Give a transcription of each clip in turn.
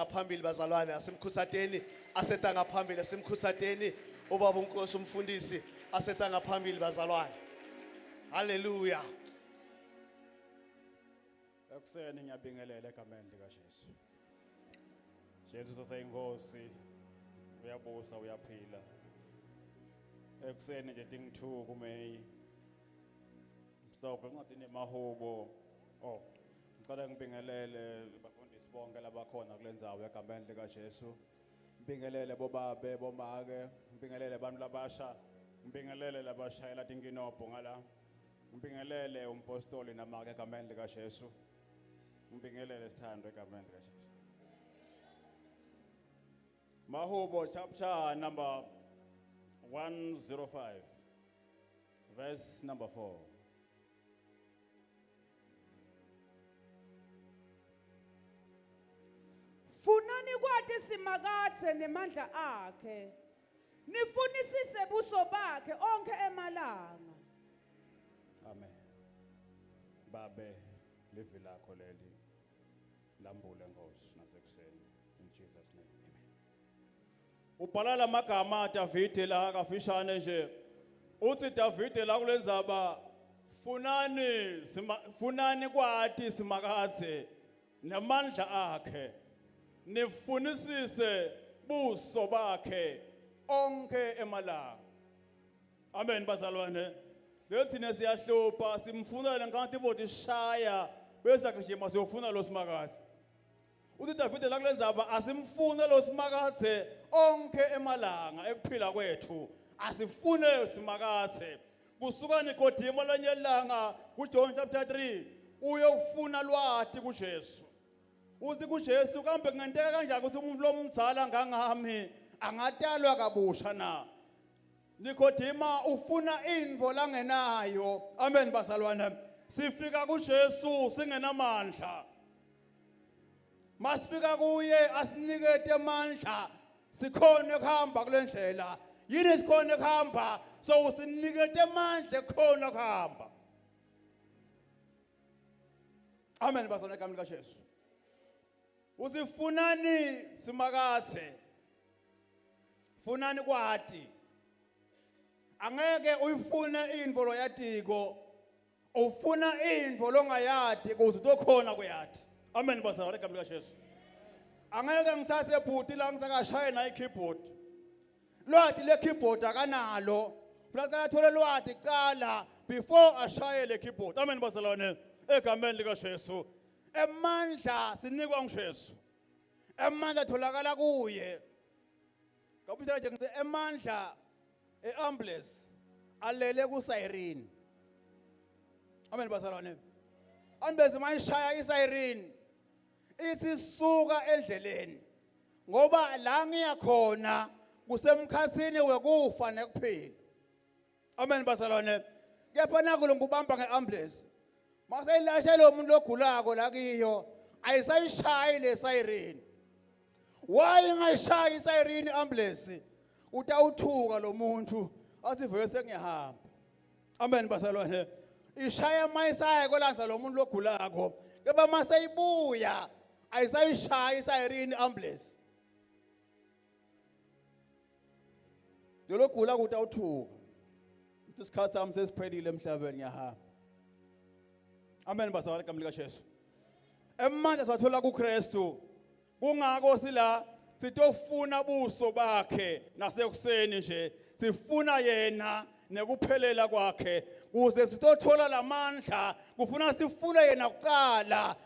ngaphambili bazalwane asimkhutsateni aseta ngaphambili asimkhutsateni ubaba unkosi umfundisi aseta ngaphambili bazalwane. Haleluya. Ekuseni ngiyabingelela egameni likaJesu. Jesu saseyinkosi uyabusa uyaphila. Ekuseni nje tingu-2 kuMay. Mstofo encwadini yemahubo. Oh, ngicela ngibingelele bafundisi bonke labakhona kule ndzawo egameni likaJesu. Ngibingelele bobabe, bomake, ngibingelele abantu labasha, ngibingelele labashayela tinkinobho ngala. Ngibingelele umpostoli namake egameni likaJesu. Ngibingelele sithando egameni likaJesu. Mahubo chapter number 105 verse number 4. Funani kwati Simakadze nemandla akhe. Nifunisise buso bakhe onkhe emalanga. Amen. Babe livi lakho leli lambule Nkosi nasekuseni in Jesus name. Amen. Ubhala lamagama Davide la kafishane nje. Uthi Davide la kulendzaba funani sima, funani kwati simakadze namandla akhe nifunisise buso bakhe onke emalanga. Amen bazalwane. Lethina siyahlupha simfuna lenkanti ivoti ishaya bese agijima siyofuna lo simakadze. Uthi Davide la kulendzaba asimfune lo simakadze onkhe emalanga ekuphila kwethu. Asifune simakadze. Kusuka Nikodimo lenye ilanga kuJohn chapter 3 uyofuna lwati kuJesu. Uthi kuJesu kambe kungenteka kanjani ukuthi umuntu lomdzala ngangami angatalwa kabusha na? Nikodima ufuna intfo langenayo. Amen bazalwane. Sifika kuJesu singenamandla. Masifika kuye asinikete amandla sikhone kuhamba kule ndlela. Yini sikhone kuhamba? So usinikete amandla ekhona kuhamba. Amen bazalwane egameni likaJesu. Usifunani simakathe. Funani kwati. Angeke uyifune intfo loyatiko. Ufuna intfo longayati kuze utokhona kuyati. Amen bazalwane egameni likaJesu. Angeke ngithathe bhuti la ngisakashaye naye keyboard. Lwati le keyboard akanalo. Funeka athole lwati kuqala before ashaye le keyboard. Amen bazalwane egameni likaJesu. Emandla sinikwa nguJesu. Emandla atholakala kuye. Ngabuyisela nje ngithi emandla eambulance alele ku siren. Amen bazalwane. Ambulance mayishaya isiren ithi suka endleleni ngoba la ngiya khona kusemkhathini wekufa nekuphila. Amen bazalwane. Kepha naku lo ngubamba ngeambulance. Maseyilashe lo muntu ogulako la kiyo ayisayishayi le siren. Why ingayishayi isiren ambulance? Utawuthuka lo muntu athi vele sengiyahamba. Amen bazalwane. Ishaya mayisaya kolanza lo muntu logulako. Kepha maseyibuya ayisayishayi isiren ambulance. Lologula kuthi awuthuka. Uthi isikhathi sami sesiphelile emhlabeni ngiyahamba. Amen bazalwane egameni likaJesu. Emandla sathola kuKristu. Kungako sila sitofuna buso bakhe nasekuseni nje sifuna yena nekuphelela kwakhe kuze sitothola lamandla kufuna sifune yena kuqala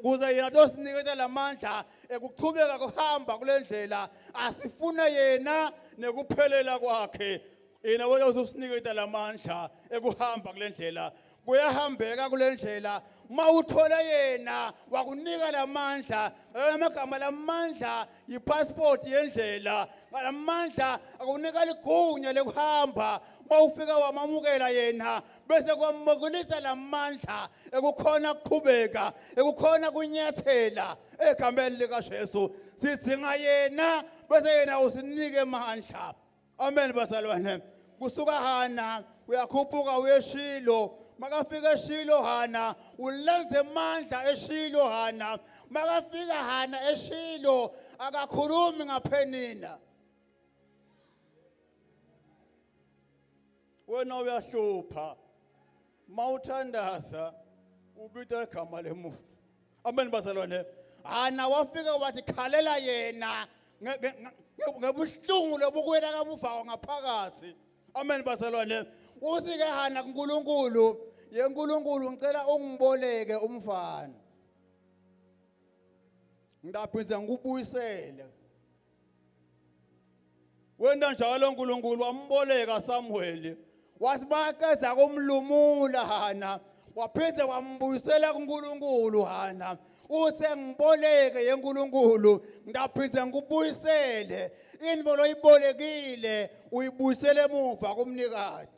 kuze yena tosiniketa lamandla ekuchubeka kuhamba kule ndlela asifune yena nekuphelela kwakhe yena usiniketa lamandla ekuhamba kule ndlela kuyahambeka kule ndlela uma uthole yena wakunika lamandla amagama lamandla yipassport yendlela lamandla akunika ligunya lekuhamba uma ufika wamamukela yena bese kwamukelisa lamandla ekukhona kuqhubeka ekukhona kunyathela egameni likaJesu sidzinga yena bese yena usinike amandla Amen bazalwane. Kusuka Hana uyakhuphuka uyeshilo Makafika eShilo Hana ulenze amandla eShilo Hana. Makafika Hana eShilo akakhulumi ngaphenina. Wena uyahlupha mawuthandaza ubita igama lemuntu. Amen bazalwane. Hana wafika wathi khalela yena ngebuhlungu lobukwela kabuvawa ngaphakathi. Amen bazalwane. Uthi ke Hana kuNkulunkulu, yeNkulunkulu ngicela ungiboleke umfana. Ngidaphinze ngikubuyisele. Wenta njalo uNkulunkulu wamboleka Samuel. Wathi baqeda kumlumula Hana, waphinde wambuyisela kuNkulunkulu Hana. Uthe ngiboleke yeNkulunkulu, ngidaphinde ngikubuyisele. Into loyibolekile uyibuyisele emuva kumnikati.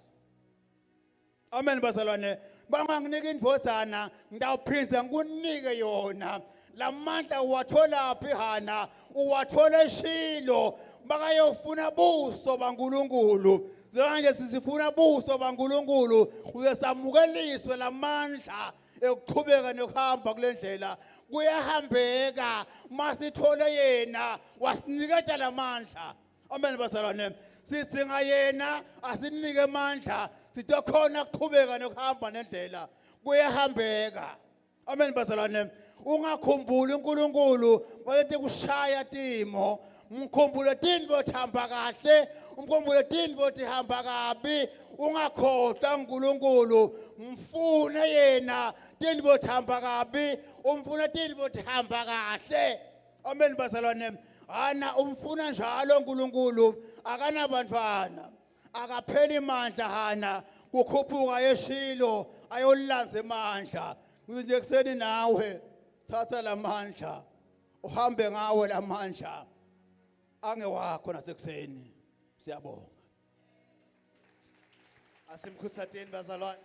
Amen bazalwane. Banganginika indvodzana ngitawuphindze ngikunike yona. Lamandla uwatholaphi Hana? Uwathola eShilo. Bakayofuna buso baNkulunkulu. Manje sisifuna buso baNkulunkulu ukuze samukeliswe lamandla ekuqhubeka nokuhamba kule ndlela. Kuyahambeka masithole yena wasiniketa lamandla. Amen bazalwane. Sidzinga yena asinike amandla sitokhona ukuqhubeka nokuhamba nendlela. Kuyahambeka. Amen bazalwane. Ungakhumbuli uNkulunkulu bayethi kushaya timo. Mkhumbule tintfo tihamba kahle, umkhumbule tintfo tihamba kabi. Ungakhohlwa uNkulunkulu, mfune yena tintfo tihamba kabi, umfune tintfo tihamba kahle. Amen bazalwane. Hana umfuna njalo uNkulunkulu akanabantwana. Akapheli mandla Hana kukhuphuka eshilo ayolanza emandla. Ngithi nje kuseni nawe thatha lamandla uhambe ngawe lamandla angewakho nasekuseni. Siyabonga. Asimkhutsateni bazalwane.